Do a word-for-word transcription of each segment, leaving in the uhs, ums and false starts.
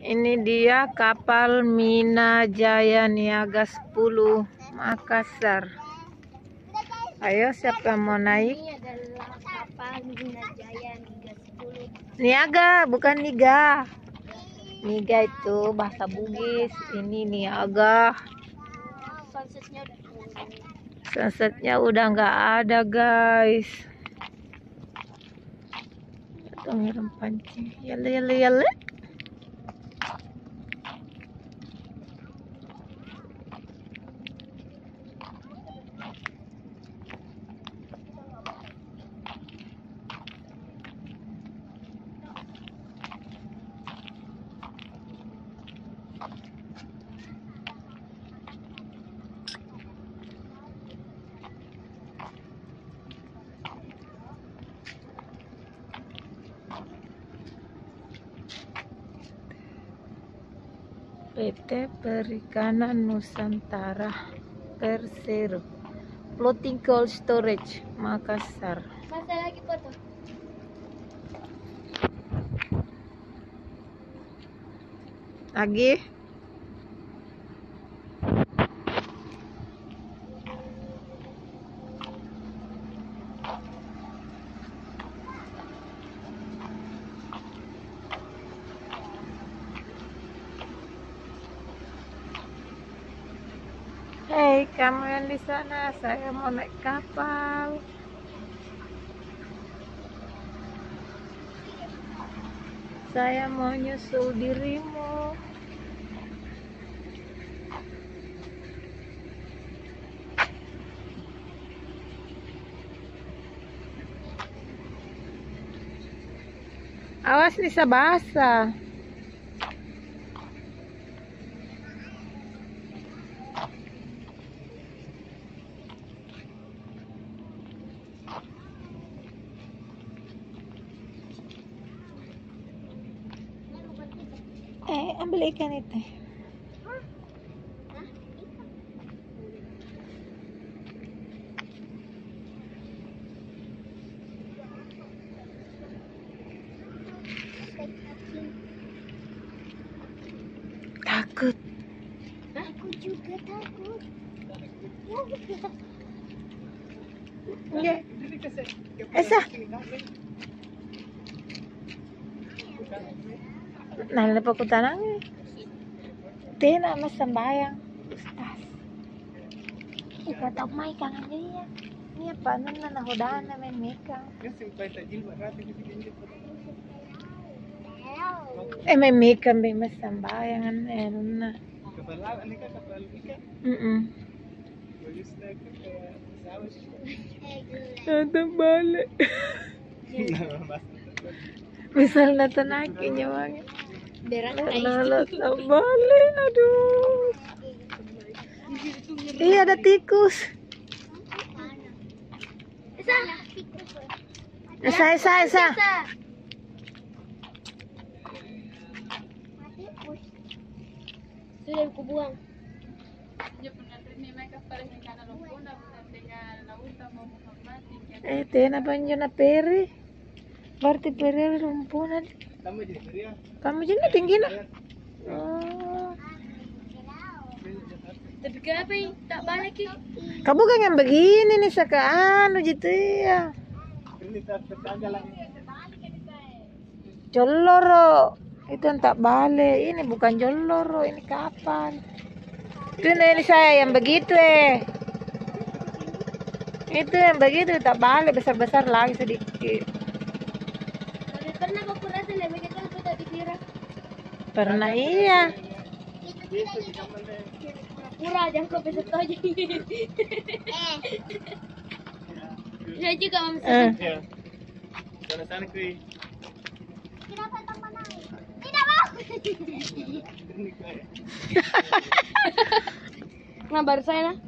Ini dia kapal Mina Jaya Niaga sepuluh, Makassar. Ayo, siapa yang mau naik? Ini adalah kapal Mina Jaya Niaga sepuluh. Niaga, bukan niga. Niga itu bahasa Bugis. Ini Niaga. Sunsetnya udah, sunsetnya udah nggak ada, guys. Tong orang pancing. Yalla, yalla, yalla. P T Perikanan Nusantara Persero, Floating Cold Storage, Makassar. Masa lagi foto. Lagi. Hei, kamu yang di sana, saya mau naik kapal. Saya mau nyusul dirimu. Awas, Nisa, basah. Eh, ambil ikan itu. Takut. Aku juga takut. Oke. Esa. Nah, lepas ku tanang ni. Tena ma sambayang, Ustaz. Ih, kata mai kangen dia. Ni apa, nuna na hodana main mekang. Eh, main mekang, be ma sambayang, eh, nuna. Mm-mm. Datang balik. Misal na tanaki nyawanya. Berat. Nah, datang balik, aduh. Iya, ada tikus. Esa, esa, esa. Sudah ku buang. Eh, tena panjo na peri. Berarti peri lumpuna. Kamu jadi tinggi na. Oh. Tapi kenapa tak balik ki? Kamu kan yang begini nih, saka anu gitu ya. Jolloro. Itu yang tak balik. Ini bukan jolloro, ini kapal. Itu nih, ini saya yang begitu, eh. Itu yang begitu tak balik, besar-besar lagi sedikit. Tapi pernah kau kurasa nih begitu, aku tadi kira. Pernah, iya. Pura-pura aja kau bisa tahu aja. Saya juga, Mam. Eh. Sana-sana, Kui. Kenapa tak mau naik? Tidak mau. Nah, baru saya, nah.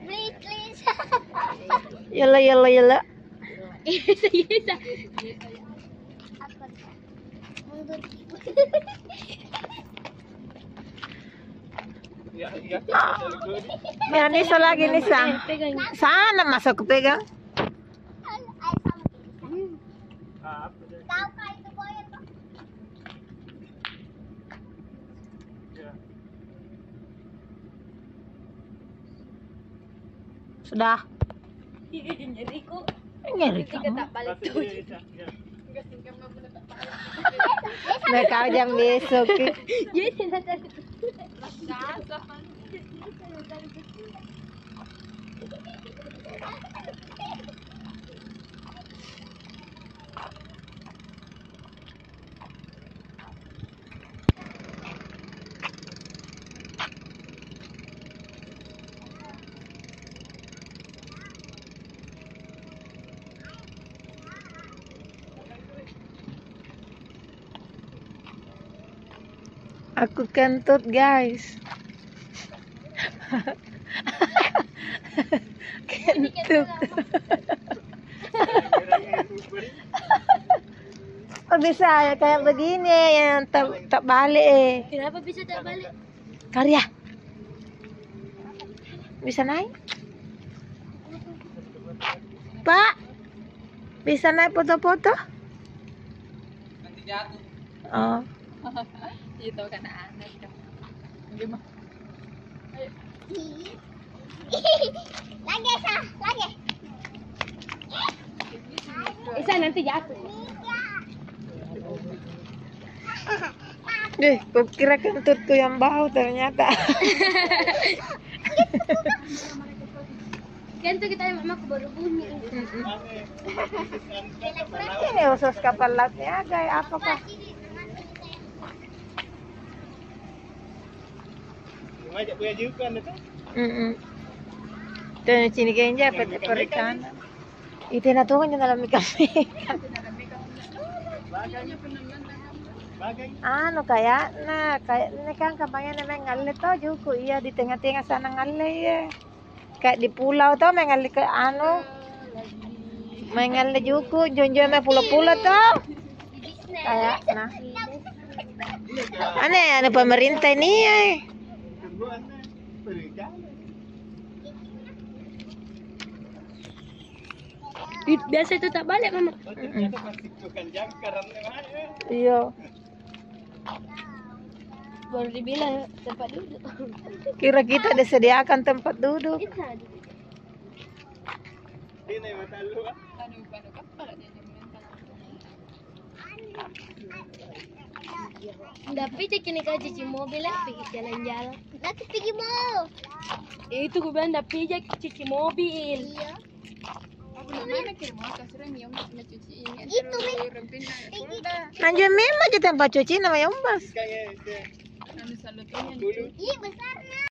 Please, please. Yalla, yalla, yalla. Iya, iya. Mundur. Ya, Nisa lagi, Nisa. Sana masuk ke pegang. Tahu kah itu buaya tuh? Sudah. Ngeri ku. Ngeri kamu. Mereka jam besok. Aku kentut, guys. Kentut. Kok bisa ya kayak begini yang tak, tak balik, eh. Kenapa bisa tak balik? Karya. Bisa naik? Pak, bisa naik foto-foto? Nanti jatuh. Oh. Itu kan aneh kan. Gimana? Lagi, Sa, lagi. Isa, nanti jatuh. Deh, kukira kentutku yang bau, ternyata. Kentut kita yang mamaku baru bunyi. Mm-mm. Ini khusus kapal lautnya, guys, apakah? Mm-mm. Tuh, sini kenja, perikanan. Itu na tuh kan dalam ikan. Anu, kayak, nah, kayak ini kan kampanye namanya ngalle toh, juku, iya, di tengah-tengah sana ngalle, iya. Kayak di pulau toh, mengalir ke anu. Mengalir juku, jonjo main pulau-pulau toh. Kayak, nah. Aneh, anu pemerintah ini, eh. Ih, biasa itu tak balik, Mama. Mm-mm. Iya. Baru dibilang tempat duduk. Kira kita disediakan tempat duduk. Kita. Nda pijak ini ka cuci mobil, eh, pergi jalan-jalan. Nanti pergi mau. Itu ku bilang nda pijak cuci mobil. Iya. Apa namanya, kira mau kasur yang, yang cuci ini, itu, terus rempin, eh, folder. Nanti memang di tempat cuci namanya umbas. Ih, besarnya.